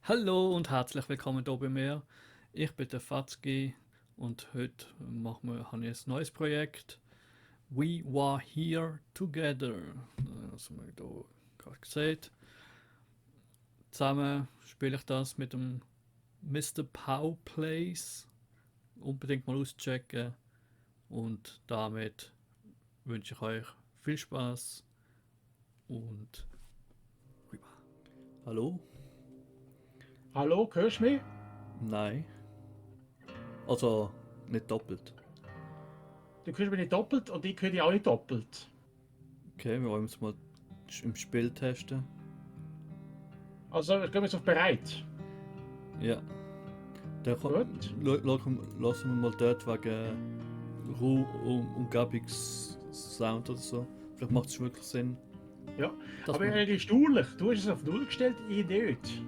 Hallo und herzlich willkommen hier bei mir. Ich bin der Fatzki und heute habe ich ein neues Projekt. We Were Here Together. Das haben wir hier gerade gesehen. Zusammen spiele ich das mit dem Mr. Pow Plays. Unbedingt mal auschecken. Und damit wünsche ich euch viel Spaß und hallo? Hallo, hörst du mich? Nein. Also nicht doppelt. Du hörst mich nicht doppelt und ich höre dich auch nicht doppelt. Okay, wir wollen es mal im Spiel testen. Also gehen wir jetzt auf bereit. Ja. Dann Gut. lassen wir mal dort wegen Umgebungssound oder so. Vielleicht macht es wirklich Sinn. Ja. Dass Aber man erstaunlich, du hast es auf 0 gestellt, ich nicht.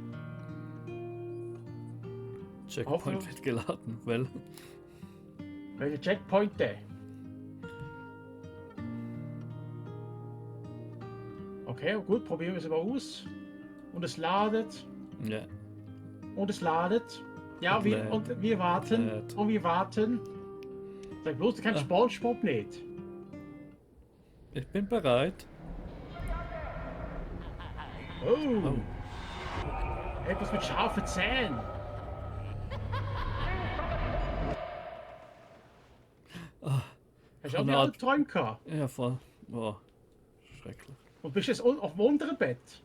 Checkpoint wird geladen, weil. Welcher Checkpoint der? Okay, gut, probieren wir es mal aus. Und es ladet. Ja. Und es ladet. Ja, Und wir, lädt. und wir warten. Lädt. Und wir warten. Sag bloß, du kannst SpongeBob nicht. Ich bin bereit. Oh. Etwas mit scharfen Zähnen. Hast du auch die Albträume gehabt? Ja, voll. Oh, schrecklich. Und bist jetzt auf dem unteren Bett?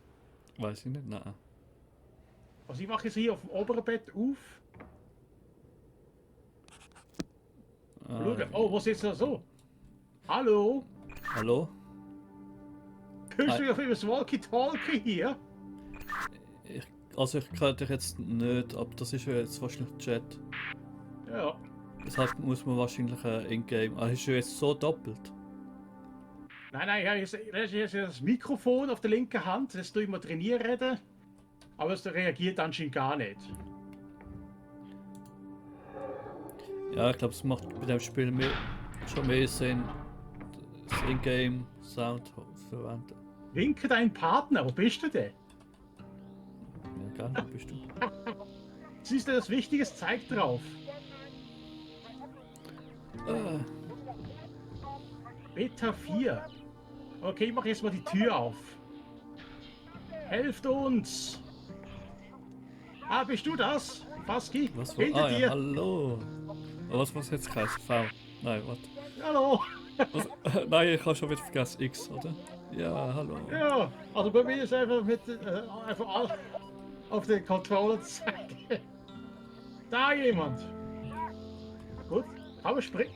Weiß ich nicht, nein. Also ich mache jetzt hier auf dem oberen Bett auf. Schau, oh, wo sitzt er so? Hallo? Hallo? Hörst du auf das Walkie-Talkie hier? Also ich kann dich jetzt nicht, aber das ist ja jetzt wahrscheinlich Chat. Ja. Deshalb muss man wahrscheinlich in-game. Ah, ist ja jetzt so doppelt. Nein, ja, jetzt das Mikrofon auf der linken Hand, das tue ich mal trainieren reden. Aber es reagiert anscheinend gar nicht. Ja, ich glaube, es macht bei dem Spiel schon mehr Sinn, das In-Game-Sound zu verwenden. Winke deinen Partner, wo bist du denn? Ja, gell, wo bist du? Siehst du das Wichtiges? Zeig drauf. Beta 4. Okay, ich mache jetzt mal die Tür auf. Helft uns! Ah, bist du das? Faski? Was Hinter dir! Ja, hallo! Oh, was jetzt heißt? V? Nein, was? Hallo! Nein, ich habe schon wieder vergessen. X, oder? Ja, hallo. Ja, also bei mir ist einfach mit einfach auf den Controller zu zeigen. Da jemand! Gut, kann man springen?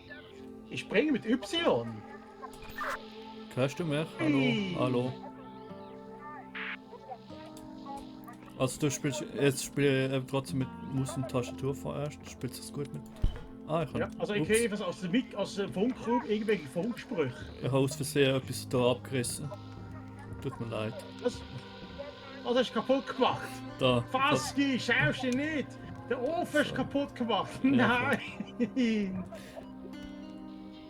Ich springe mit Y. Hörst du mich? Hallo, Hey. hallo. Also du spielst jetzt trotzdem mit Maus und Tastatur vorerst. Du spielst das gut mit. Ah, ich kann. Ja, also ich kriege was aus dem Funkraum, irgendwelche Funksprüche. Ich habe aus Versehen etwas da abgerissen. Tut mir leid. Was hast du kaputt gemacht? Da. Faski, schaust du nicht? Der Ofen ist kaputt gemacht. Ja, Nein!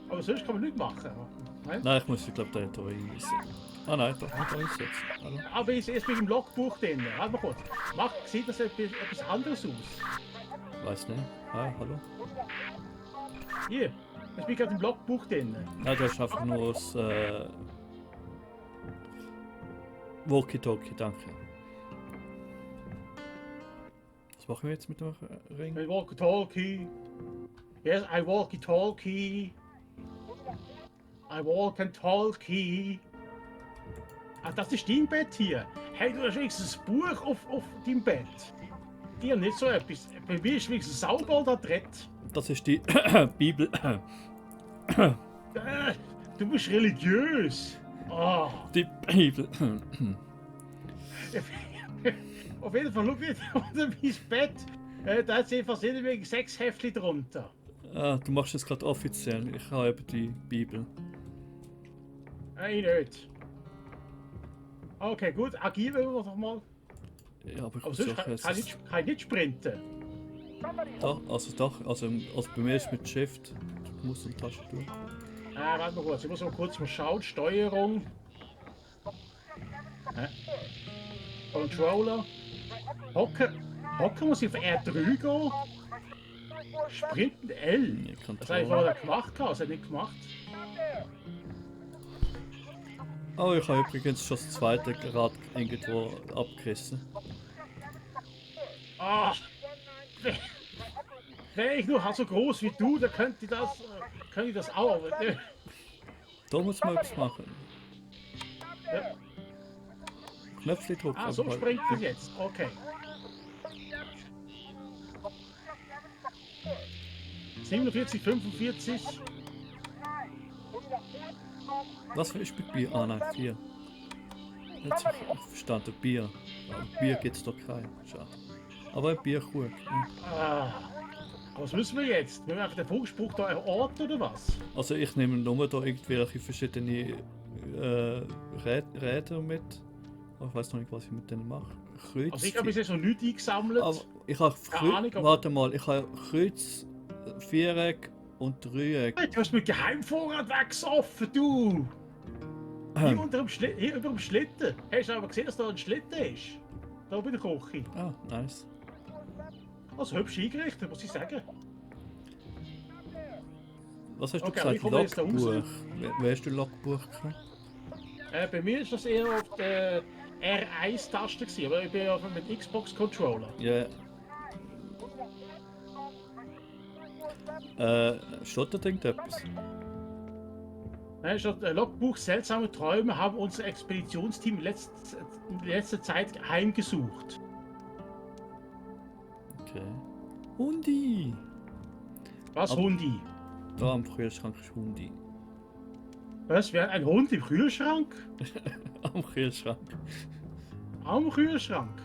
Aber sonst kann man nichts machen. Nein, ich muss, ich glaube, da einsetzen. Ah nein, doch nicht einsetzen. Hallo. Aber jetzt bin ich im Logbuch drin. Warte mal kurz. Sieht das etwas anderes aus? Weiß nicht. Ah, hallo. Hier, ich bin gerade im Logbuch drin. Nein, du hast einfach nur das Walkie-Talkie, danke. Was machen wir jetzt mit dem Ring? I walkie-talkie. Yes, I walkie-talkie. I walk and talkie. Ah, das ist dein Bett hier. Hey, du hast wenigstens ein Buch auf deinem Bett. Dir nicht so etwas. Bei mir ist wenigstens sauber da drin. Das ist die Bibel. Du bist religiös. Oh. Die Bibel. Auf jeden Fall, schau wieder unter mein Bett. Da hat einfach wegen 6 Heftchen drunter. Ah, du machst es gerade offiziell. Ich habe eben die Bibel. Nein, nicht. Okay, gut, agieren wir doch mal. Ja, aber ich Aber sonst versuche jetzt. kann ich nicht sprinten. Doch, also bei mir ist mit Shift, Maus und Tastatur. Warte mal kurz, ich muss mal kurz mal schauen. Steuerung. Controller. Hocken. Hocken muss ich auf R3 gehen? Sprinten L. Nee, Das habe ich Control. vorher gemacht, das hat nicht gemacht. Oh, ich habe übrigens schon das zweite Rad irgendwo abgerissen. Ah, wäre ich nur so groß wie du, dann könnte ich das auch. Aber, Da muss man etwas machen. ja. Knöpfchen drücken. Ah, so aber halt springt es nicht. jetzt. Okay. 47, 45. Was ist mit Bier? Ah nein, 4. Jetzt habe ich verstanden, Bier. Aber Bier gibt es doch kein. Schade. Aber ein Bier gut. Ah, was müssen wir jetzt? Müssen wir einfach den Funkspruch da orten oder was? Also ich nehme nur da irgendwelche verschiedene Räder mit. Aber ich weiß noch nicht, was ich mit denen mache. Kreuz. Also ich habe bisher so nichts eingesammelt. Aber ich habe Keine Ahnung, aber- Warte mal, ich habe Kreuz, Viereck und Dreieck. Hey, du hast mit Geheimvorrat weggesoffen, du! Hier hier über dem Schlitten. Hast du aber gesehen, dass da ein Schlitten ist? Da bei der Küche. Ah, nice. Also hübsch eingerichtet, muss ich sagen. Was hast du Okay, aber ich gesagt? komme jetzt da Logbuch. raus. Wer hast du Logbuch gehabt? Bei mir ist das eher auf der R1-Taste gewesen, aber ich bin ja mit Xbox-Controller. Ja. Steht da irgendetwas? Nein, statt Logbuch seltsame Träume haben unser Expeditionsteam in letzter Zeit heimgesucht. Okay. Hundi! Was, Aber- Hundi? Da am Kühlschrank ist Hundi. Was, wäre ein Hund im Kühlschrank? Am Kühlschrank. Am Kühlschrank?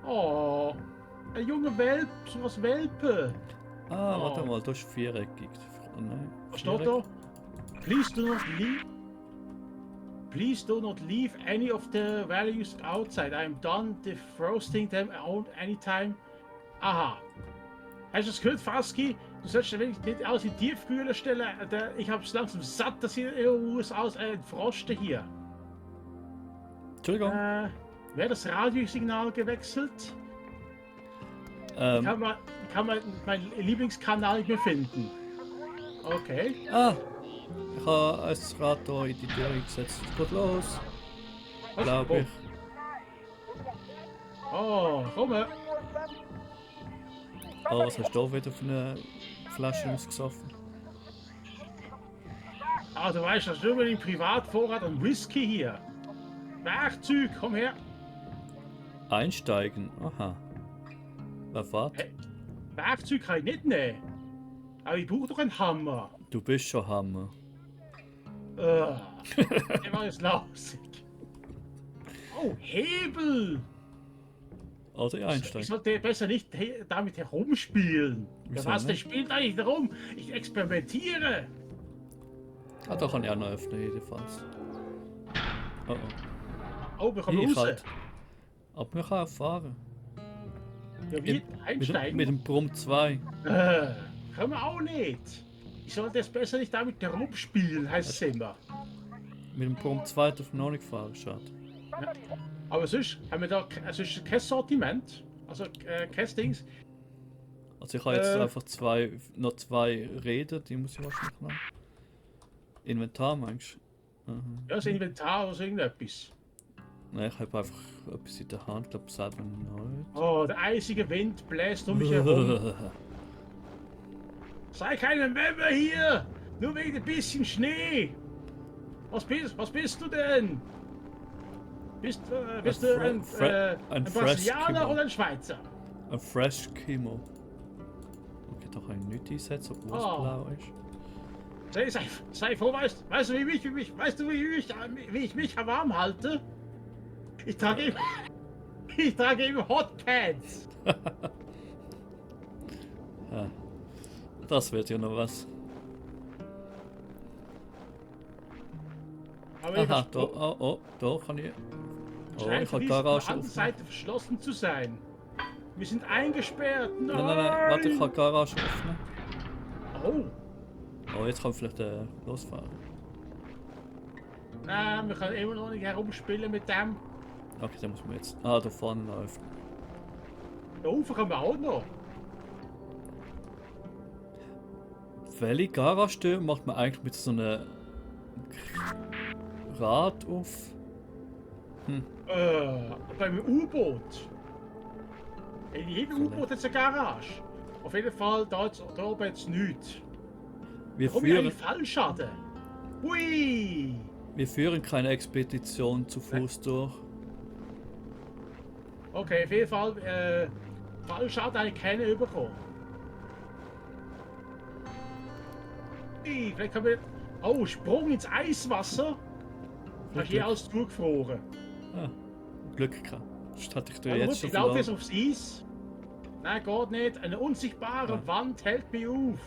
Oh, ein junger Welp, sowas Welpe. Ah, Oh. warte mal, da ist viereckig. Oh, nein. Was steht da? Please do not leave any of the values outside. I am done defrosting them anytime. Aha. Hast du das gehört, Faski? Du sollst wirklich nicht alles in die Tiefkühler stellen. Ich habe es langsam satt, dass ihr alles entfrosten hier. Entschuldigung. Wer das Radiosignal gewechselt? Ähm, Kann man meinen Lieblingskanal nicht mehr finden. Okay. ah! Ich habe ein Rad hier in die Tür gesetzt. Es geht los. Was? Glaube ich. Oh, komm her. Oh, was hast du da wieder für eine Flasche ausgesoffen? Ah, du weißt, das ist nur ein Privatvorrat an Whisky hier. Werkzeug, komm her. Einsteigen. Aha. Wer fährt? Hey. Werkzeug kann ich nicht nehmen. Aber ich brauche doch einen Hammer. Du bist schon Hammer. Der war jetzt lausig. Oh, Hebel. Oder Ich einsteigen. sollte besser nicht damit herumspielen. Wieso Was, der nicht? spielt eigentlich darum. Ich experimentiere. Ah, da kann ich auch noch öffnen, jedenfalls. Oh oh. Oh, wir kommen Ich raus. halt. Aber wir können auch fahren. Ja, wie? Einsteigen? Mit dem Brumm 2. Können wir auch nicht. Ich sollte jetzt besser nicht damit herumspielen, heißt es immer. Mit dem Brumm 2 darf man noch nicht fahren, schade. Ja. Aber sonst haben wir da sonst kein Sortiment. Also kein Dings. Also ich habe jetzt einfach noch zwei Räder, die muss ich wahrscheinlich noch. Inventar meinst du? Mhm. Ja, das Inventar oder so irgendetwas. Nein, ich habe einfach etwas in der Hand, ich glaube selber nicht. Oh, der eisige Wind bläst um mich herum. Sei keine Memme hier! Nur wegen ein bisschen Schnee! Was bist du denn? Bist du ein Fresh Brasilianer Kimo. oder ein Schweizer? Ein Fresh Kimo. Okay, da kann ich nicht einsetzen, obwohl es Oh. blau ist. Sei froh, weißt du, wie ich mich warm halte? Ich trage eben Hotpants. Ja. Das wird ja noch was. Aber Aha, da kann ich. Oh, scheint ich für habe die Garage andere offen. Seite verschlossen zu sein. Wir sind eingesperrt. Nein, Nein, warte, ich habe Garage öffnen. Oh, Oh, jetzt kann ich vielleicht losfahren. nein, wir können immer noch nicht herumspielen mit dem. Okay, dann muss man jetzt. Ah, da vorne noch öffnen. Da oben können wir auch noch. Welche Garagentür macht man eigentlich mit so einem Rad auf? Beim U-Boot. In jedem U-Boot hat es eine Garage. Auf jeden Fall, da oben jetzt nichts. Wir Warum eigentlich führen, Fallschaden? Hui! wir führen keine Expedition zu Fuß durch. Okay, auf jeden Fall, Fallschaden habe ich keine bekommen. Ui, vielleicht können wir... Oh, Sprung ins Eiswasser. Hast du hier alles zugefroren? Ah, Glück gehabt. Das hatte ich dir Also jetzt gut, schon ich laufe jetzt verloren. aufs Eis. Nein, geht nicht. Eine unsichtbare Ja. Wand hält mich auf.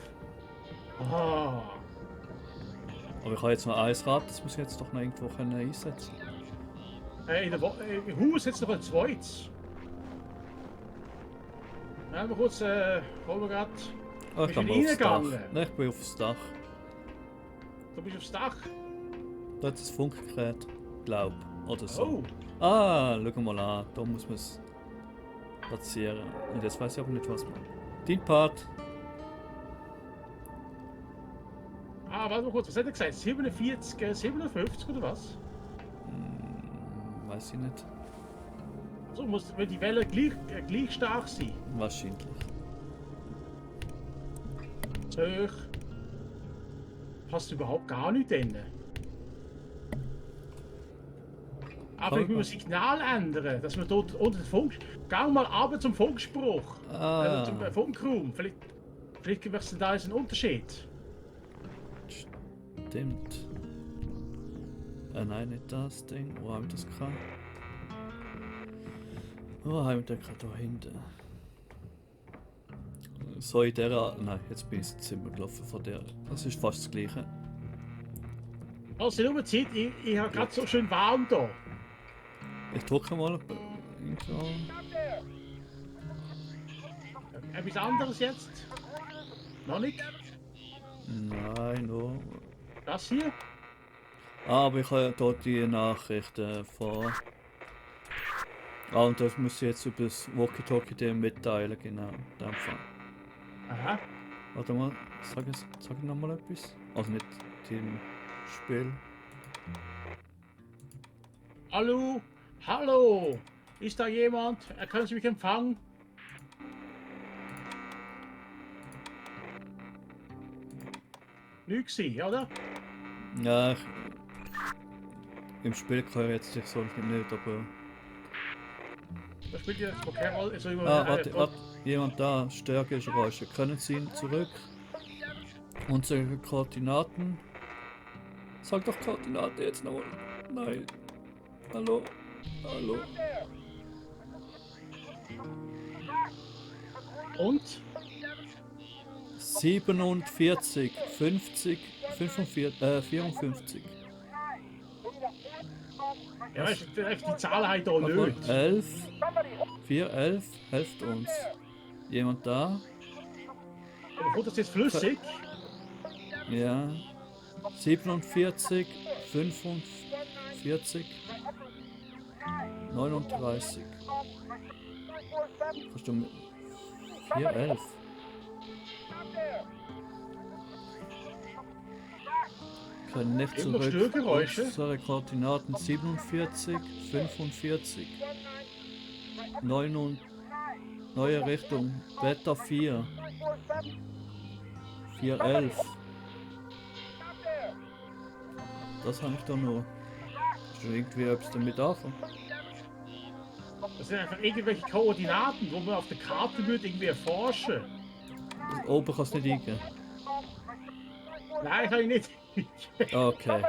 Ah. Aber ich habe jetzt noch ein Rad, das muss ich jetzt doch noch irgendwo können einsetzen. Im Haus hat es noch ein zweites. Ja, mal kurz, holen wir gerade. Ah, ich Bist kann du mal aufs Dach. reingegangen? Nein, ich bin aufs Dach. Du bist aufs Dach. Da hat es ein Funkgerät, glaub. Oder so. Oh, Ah, schau mal an, da muss man es platzieren. Und jetzt weiß ich aber nicht, was man. Dein Part. warte mal kurz, was hat er gesagt? 47, 57 oder was? Weiß ich nicht. So muss die Welle gleich stark sein. Wahrscheinlich. Zu hoch. Passt überhaupt gar nicht drin. Aber ich muss ein Signal ändern, dass wir dort unter den Funk... Geh mal runter zum Funkspruch. Ah, Zum Funkraum. Vielleicht gibt es da einen Unterschied. stimmt. Nein, nicht das Ding. Wo haben wir das gehabt? Wo haben wir den gerade da hinten? So in der... Nein, jetzt bin ich ins Zimmer gelaufen von der. Das ist fast das gleiche. Also nur Zeit, ich habe gerade so schön warm da. Ich drücke mal irgendwo. Etwas anderes jetzt? Noch nicht? Nein, nur. Das hier? Ah, aber ich habe hier die Nachrichten von. Ah, und das muss ich jetzt über das Walkie-Talkie dem mitteilen, genau. In dem Fall. Aha. Warte mal, sag ich noch mal etwas? Also nicht im Spiel. Hallo? Hallo? Ist da jemand? Können Sie mich empfangen? Nicht gewesen, oder? Ja, im Spiel kann ich jetzt nicht so nicht, aber. Das spielt ja keine Rolle. Also, Warte, jemand da, Störgeräusche. Können Sie ihn zurück? Unsere Koordinaten. Sag doch Koordinaten jetzt nochmal. Nein. Hallo? Hallo? Und? 47, 50, 45, 54. Ja, weißt du, die Zahl habe ich da Warte mal, nicht. 11, 4, 11, helft uns. Jemand da? Aber kommt das jetzt flüssig? Ja. 47, 45, 39. Kannst du mit 4, 11? Können nicht Immer zurück. Störgeräusche? Unsere Koordinaten 47, 45. 9 neue Richtung. Beta 4. 4, 11. Das habe ich da nur. Hast du irgendwie etwas damit anfangen? Das sind einfach irgendwelche Koordinaten, wo man auf der Karte würde irgendwie erforschen. Oben kannst du nicht eingehen. Nein, kann ich nicht. Okay.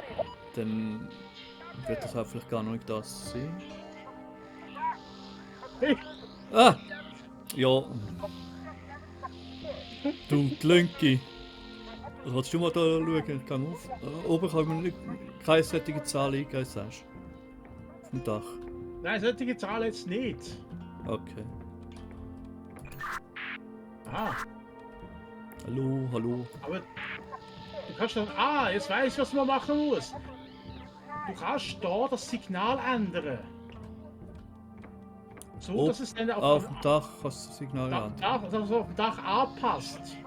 Dann wird das halt vielleicht gar nicht das sein. Hey, Ah! Ja. Du Glünki. Was willst du mal da schauen? Ich gehe auf. Oben kann man nicht keine solche Zahl eingeben, sagst du? Auf dem Dach. nein, solche Zahl jetzt nicht. Okay. Ah, Hallo, hallo. aber du kannst dann. Ah, jetzt weiß ich, was man machen muss. Du kannst da das Signal ändern. So, dass es dann Auf dem Dach kannst du das Signal an. also auf dem Dach anpasst.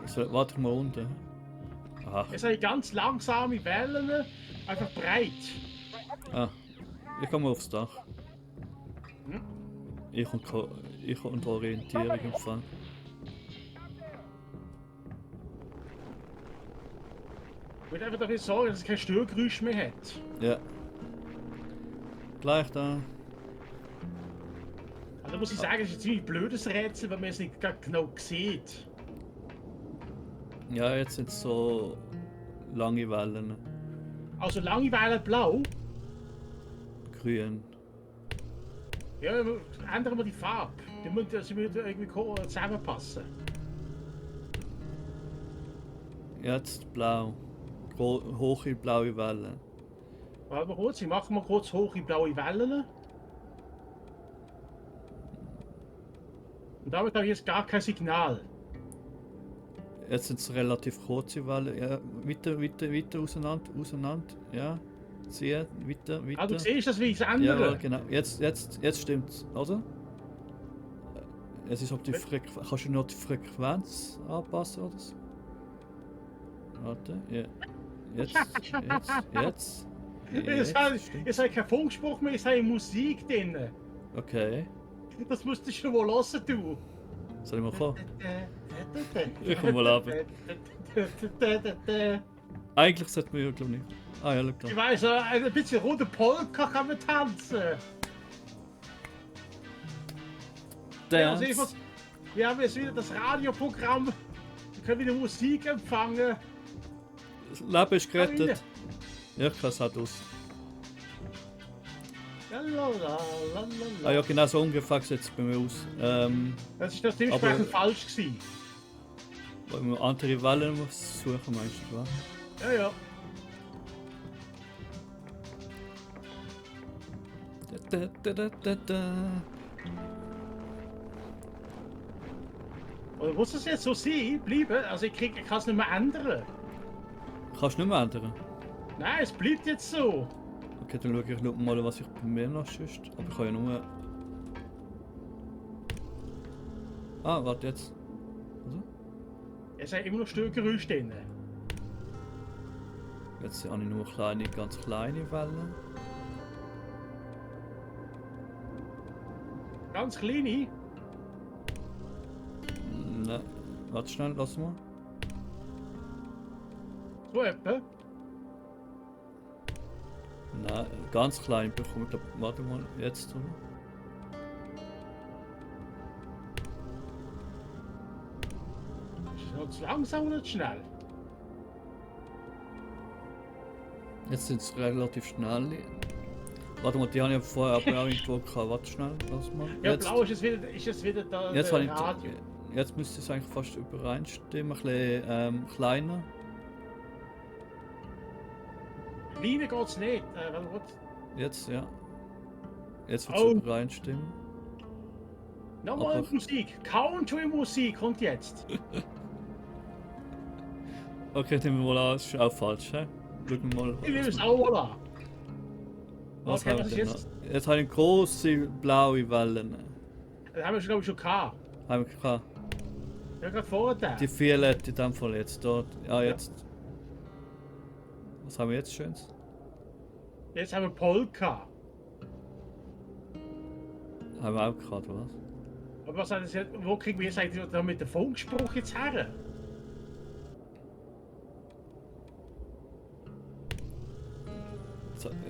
So, warte mal unten. Ach, Es sind ganz langsame Wellen, einfach breit. ich komme aufs Dach. Hm? Ich und Orientierung im Fall. Ich will einfach dafür sorgen, dass es kein Störgeräusch mehr hat. Ja. Gleich da. Also muss ich sagen, es ist ein ziemlich blödes Rätsel, weil man es nicht genau sieht. Ja, jetzt sind es so lange Wellen. Also lange Wellen blau. Grün. Ja, ändern wir die Farbe. Sie müssen irgendwie zusammenpassen. Jetzt blau. Hohe blaue Wellen. Warte mal kurz, ich mache mal kurz hohe blaue Wellen. Und damit habe ich jetzt gar kein Signal. Jetzt sind es relativ kurze Wellen. Ja, weiter auseinander. Ja. Ziehen, weiter. Ah, du siehst das, wie ich es Ja, ändere. genau. Jetzt stimmt's, oder? Es ist ob die kannst du noch die Frequenz anpassen oder so? Warte, ja. Jetzt. Jetzt habe ich keinen Funkspruch mehr, jetzt habe ich Musik drin. Okay. Das musst du schon mal hören, du. Soll ich mal kommen? Ich komm mal ab. Eigentlich sollte man ja, glaube nicht. Ah ja, schau Ich da. weiß, ein bisschen rote Polka kann man tanzen. Ja, also Dance. wir haben jetzt wieder das Radioprogramm. Wir können wieder Musik empfangen. Das Leben ist gerettet. Ja, ich kann es halt aus. Ah ja, genau so ungefähr sieht es bei mir aus. Das ist das dementsprechend Aber- falsch gewesen. Weil man andere Wellen muss suchen, meinst du, was? Ja, ja. Da. Oder muss das jetzt so sein, bleiben? Also ich kann es nicht mehr ändern. Kannst du nicht mehr ändern? Nein, es bleibt jetzt so. Okay, dann schaue ich mal, was ich bei mir noch sonst. Aber ich kann ja nur. Ah, warte jetzt. Also? Es sind immer noch Störgeräusche drin. Jetzt habe ich nur ganz kleine Wellen. Ganz kleine. Nein, warte schnell, lass mal. So etwa. Nein, ganz klein bekomme ich, glaube, warte mal, jetzt. Oder? Ist es noch zu langsam oder zu schnell? Jetzt sind es relativ schnell. Warte mal, die habe ich vorher aber auch irgendwo gehabt. Warte schnell, lass mal. Ja, blau ist es wieder da Jetzt, habe ich, Radio. jetzt müsste es eigentlich fast übereinstimmen, ein bisschen kleiner. Kleiner geht's nicht. Warte mal. Jetzt, ja. Jetzt wird Oh. es übereinstimmen. Nochmal Aber- Musik. Country-Musik kommt jetzt. Okay, nehmen wir mal an, das ist auch falsch. He? Schauen wir mal. Ich nehme es auch mal an. Was Okay, haben was wir ist denn jetzt? noch? Jetzt habe ich große blaue Wellen. Das haben wir, glaube ich, schon gehabt. Haben wir gehabt. Ja, gerade vorher. Die violette in dem Fall jetzt dort. Ja, jetzt. Was haben wir jetzt Schönes? Jetzt haben wir Polka. Haben wir auch gehabt, oder was? Aber was hat das jetzt, wo kriegen wir jetzt eigentlich da mit dem Funkspruch jetzt her?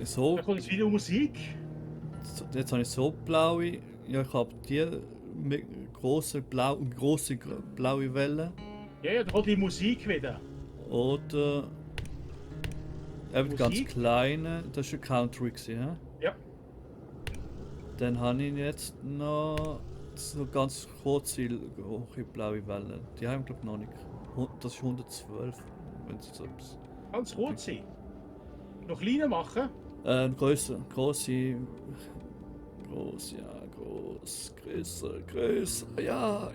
So, Da kommt jetzt wieder Musik. jetzt habe ich so blaue. Ja, ich habe die große blaue Welle. Ja, ja, da kommt die Musik wieder. Oder eben ganz Musik? kleine. Das ist ein Country gewesen, ja? Ja. Dann habe ich jetzt noch so ganz kurze hohe blaue Wellen. Die haben wir glaube noch nicht. Das ist 112. Wenn es so etwas. Ganz kurz sein. Noch kleiner machen. Größer, größer,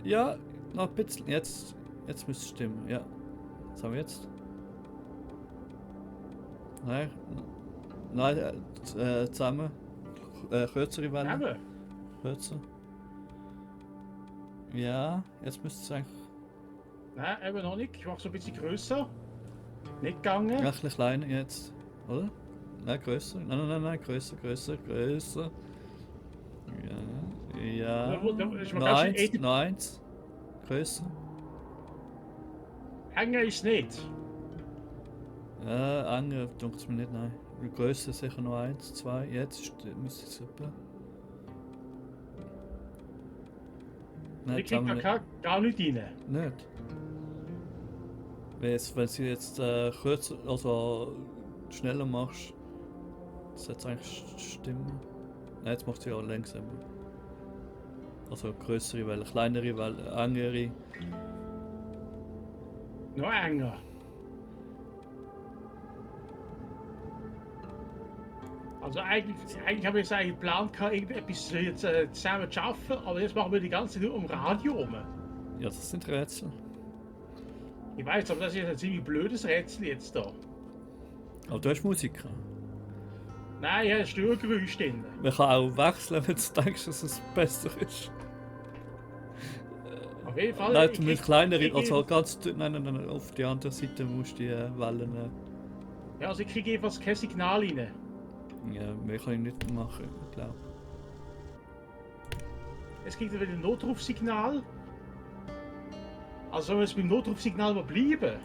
ja, noch ein bisschen. Jetzt müsste es stimmen, ja. Was haben wir jetzt? Nein, zusammen. Kürzere Welle. Eben. Kürzer. Ja, jetzt müsste es eigentlich Nein, eben noch nicht. Ich mache so ein bisschen grösser. Nicht gegangen. ein bisschen kleiner jetzt, oder? Nein, größer. Nein, größer. Ja. Da ist man Noch ganz eins, schön noch eins. Größer. Enger ist es nicht. Ja, enger denkt es mir nicht, nein. Größer sicher noch eins, zwei. Jetzt müsste es super. Nein, Ich krieg da gar nicht rein. nicht. Wenn sie jetzt kürzer, also schneller machst, sollte es eigentlich stimmen. Nein, jetzt macht sie auch langsamer. Also größere Wellen, kleinere Wellen, engere. Noch enger. Also eigentlich habe ich eigentlich geplant, irgendetwas jetzt, zusammen zu arbeiten, aber jetzt machen wir die ganze Zeit nur um Radio rum. Ja, das sind Rätsel. Ich weiß, aber das ist ein ziemlich blödes Rätsel jetzt da. Aber du hast Musiker. Nein, ich habe ein Störgeräusch drin. Man kann auch wechseln, wenn du denkst, dass es besser ist. Auf jeden Fall. Nein, mit kleineren, ich- also ganz nein, auf die andere Seite musst du die Wellen. Ja, also ich kriege jedenfalls kein Signal rein. Ja, mehr kann ich nicht machen, ich glaube. Jetzt kriegt er wieder ein Notrufsignal. Also sollen wir jetzt beim Notrufsignal mal bleiben?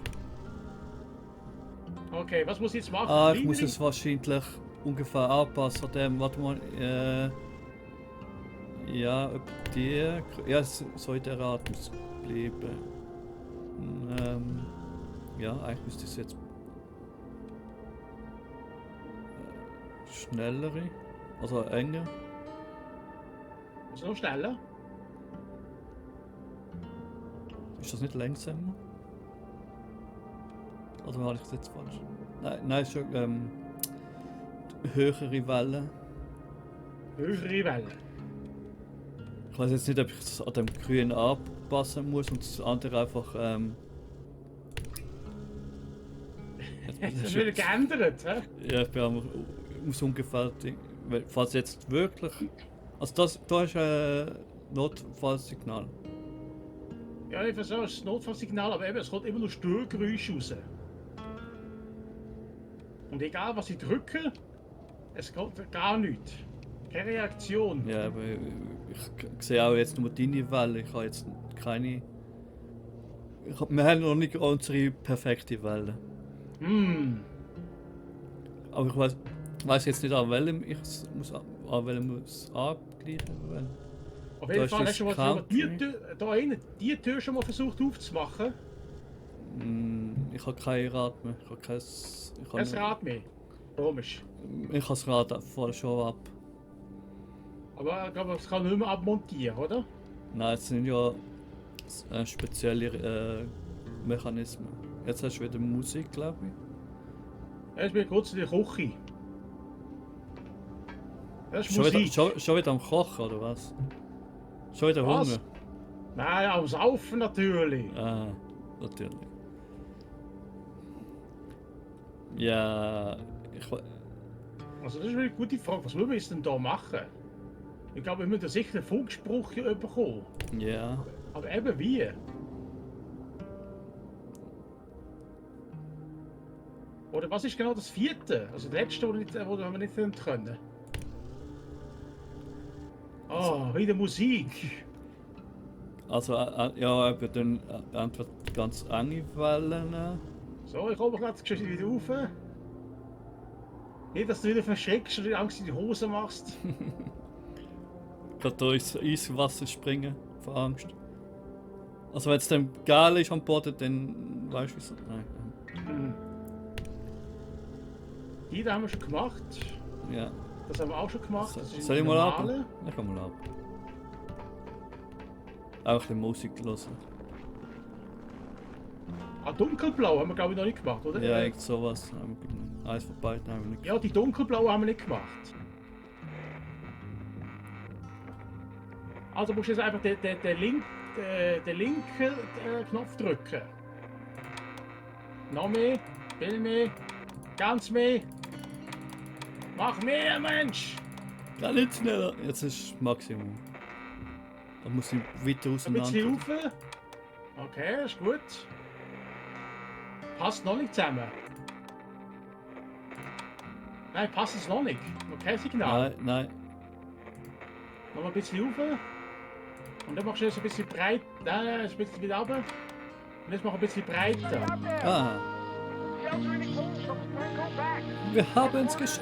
Okay, was muss ich jetzt machen? Ah, ich muss Linie- es wahrscheinlich ungefähr anpassen an dem, warte mal, ja, ob die, ja, so in der Art muss es bleiben. Ja, eigentlich müsste es jetzt schnellere, also enger. Muss noch schneller? Ist das nicht langsamer? Oder habe ich das jetzt falsch? Nein, ist schon höhere Wellen. Höhere Welle. Ich weiß jetzt nicht, ob ich es an dem Grün anpassen muss und das andere einfach. Jetzt ist wieder geändert, hä? Ja, ich muss ungefähr. Falls jetzt wirklich. Also, da ist ein Notfallsignal. Ja, ich versuche das Notfallsignal, aber eben, es kommt immer nur Störgeräusche raus. Und egal was ich drücke, es kommt gar nichts. Keine Reaktion. Ja, aber ich sehe auch jetzt nur deine Welle. Ich habe jetzt keine. Wir haben noch nicht unsere perfekte Welle. Aber ich weiß jetzt nicht, an welchem ich es muss, an welchem muss abgleichen. Auf jeden Da Fall ist hast du das mal die Country. Tür, da hinten, die Tür schon mal versucht aufzumachen. Ich habe kein Rad mehr. Ich habe Kein Rad mehr. Komisch. Ich habe das Rad voll schon ab. Aber ich glaube, das kann nicht mehr abmontieren, oder? Nein, es sind ja spezielle Mechanismen. Jetzt hast du wieder Musik, glaube ich. Jetzt bin ich kurz in der Küche. Das ist Schon wieder, Musik. schon wieder am Kochen, oder was? Schon wieder Was? Hunger? Nein, am Saufen natürlich. Ah, natürlich. Ja, Also das ist eine gute Frage. Was müssen wir jetzt denn da machen? Ich glaube, wir müssen sicher einen Funkspruch hier bekommen. ja. Aber eben wie? Oder was ist genau das vierte? Also das letzte, wo wir nicht können. Oh, wieder Musik. Also, ja, eben dann entweder ganz enge Wellen. So, ich komme gerade wieder rauf. Nicht, dass du wieder verschreckst oder Angst in die Hose machst. Gerade da ins Eiswasser springen, vor Angst. Also, wenn es dann geil ist am Boden, dann weißt du wieso. Nein. Die da haben wir schon gemacht. Ja. Das haben wir auch schon gemacht. Das ist Soll ich die mal ab? normale. Ich kann mal ab. Auch ein bisschen Musik hören. Ah, dunkelblau haben wir glaube ich noch nicht gemacht, oder? Ja, irgend sowas. Eins von beiden haben wir nicht. Ja, die dunkelblaue haben wir nicht gemacht. Also musst du jetzt einfach den linken Knopf drücken. Noch mehr, viel mehr, ganz mehr. Mach mehr, Mensch! Gar nicht schneller. Jetzt ist Maximum. Da muss ich weiter Ein bisschen auseinander. rauf. Okay, ist gut. Passt noch nicht zusammen. Nein, passt es noch nicht. Noch kein Signal. Nein, nein. Noch mal ein bisschen rauf. Und dann machst du es ein bisschen breit. Nein, ein bisschen wieder runter. Und jetzt mach ein bisschen breiter. Ah, wir haben es geschafft.